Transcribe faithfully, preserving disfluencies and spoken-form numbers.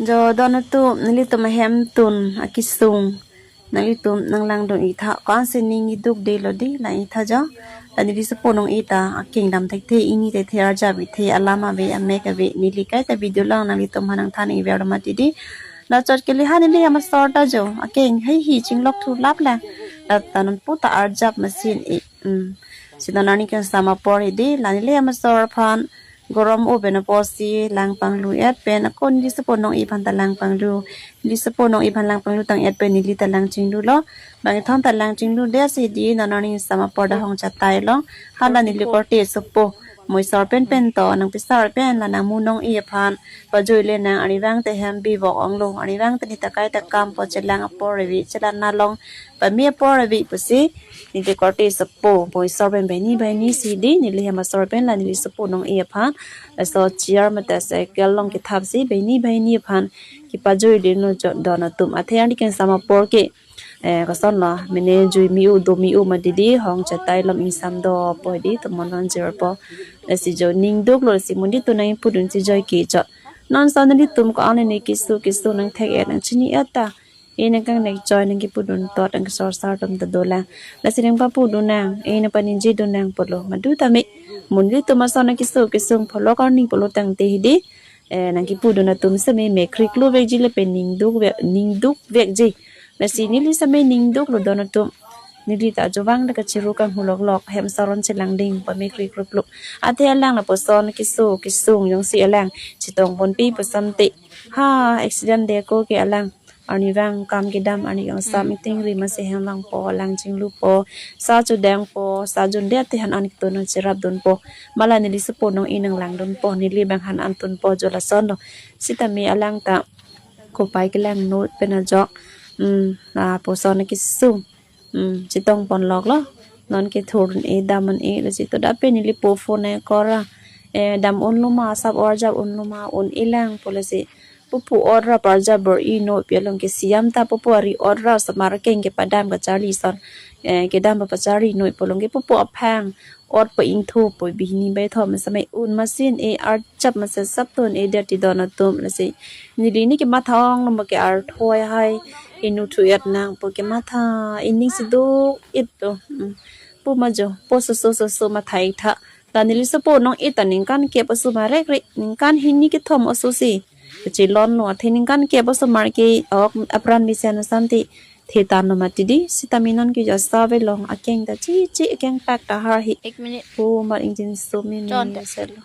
Jo don atum, nelitum ahem tun akesung nanglitum nanglangdun-ik tha, ko-an si ning iduk detlo dei, lang-ik tha jo. La neli sopo nong-e ta akeng dam thekthe, ingni thekthe, arjap-ikthe, alam ave, amek ave, neli kaita video along nanglitum aphan nangthan-ik ver lo mati dei. La chot kele ha neli hem asor ta jo, akeng heihi chinglok thu lap lang. La ta non pu ta arjap machine-ik. Hmm. Si non arni kangsam apor hedi, la neli hem asor aphan gorom oven apotsi lang panglu-et pen ako neli sopo nong-e aphan ta lang panglu. Neli sopo nong-e aphan lang panglu tang-et pen neli ta lang chinglulo. Bang kethom ta lang chingludet si dei, non arni kangsam apor dak hong chatai along. Hala neli korte sopo. Mo isor pen pen to, nangpisar pen la nangmu nong-e aphan pajui le nang, arnivang te hem bivok onglo, arnivang te neli ta kaita kampo, chelang apor ave, chelang along pame apor ave pusi neli korte sopo, mo isor pen banghini banghini si dei, neli hem asor pen la neli sopo nong-e aphan laso chair mate cycle along kethapsi banghini banghini aphan kepajui detlo jo don atum. Athe arni kangsam apor ke, eh, kosonlo, mane jui me-u do me-u mati dei, hong chatai along ingsam dopo dei, tomon non jirpo. Lasi jo ning duklo, lasi mo nelitum nangpudunsi joike chot. Non ason nelitum ko-an ne keso keso nangthek-et nangchini-et ta, e nangkangnek choi nangkepudun tot, nangkesorsar atum ta dolang. Lasi nangpapudun nang, e nangpaningjedun nang pulo. Madu tame, mo nelitum ason nangkeso kesung pholok arni pulo tangte hedi, eh, nangkepudun atum seme mekkri kluvekji lapen ning dukvek, ning dukvekji. Lasi neli seme ning duklo don atum. Neli ta jovang dak kachiru kanghu loklok, hem asor an chelangding pame kri krup lo. Athe alang lapuson keso kesung jongsi alang chetongponpi pu asonte, ha, accident det ako ke alang. Arnivang kam kedam, arni kangsam, hmm, iting ri masi hem vangpo, lang chinglupo, sa chodangpo, sa jundet te han an keton nangcherapdunpo. Ma la neli sopo nong-e nanglangdunpo, neli bang han an tunpo jo, lasonlo. Sitame alang ta kopai kelang not pen ajok, hmm, lapuson kesung, hmm, chetongponloklo. Non ke thurdun-e, dam un-e, lasi to dak pen neli po phone nangkor ra, eh, dam unlo ma, asap arjap unlo ma, un-e lang pu, lasi pupu ot ra parjap bor-i, notpi along ke siam ta pupu ari ot ra osomar akeng kepadam kacharli ason, eh, kedam pacharli noi pu along ke pupu aphang ot pa ingthu pu, banghini baithom seme un machine-e, arjap masi asap tun-e det ti don atum. Lasi neli ne kematha onglo ma ke arthoi hai, inuthu-et nang pu kematha, ining si duk-ik to. Hmm. Pu ma jo, po soso soso matha-ik tha. La neli sopo nong-e ta ningkan kep aso marek re, ningkan hini kethom aso si kachelonlo, athe ningkan kep aso mar ke ok apran mesen asonte thetanlo mati dei. Sitame non ke jo asap along akeng ta chichi, akeng pak ta har hi. Ek minute. Pu mar ingjinso meme, chon ta, mesen lo.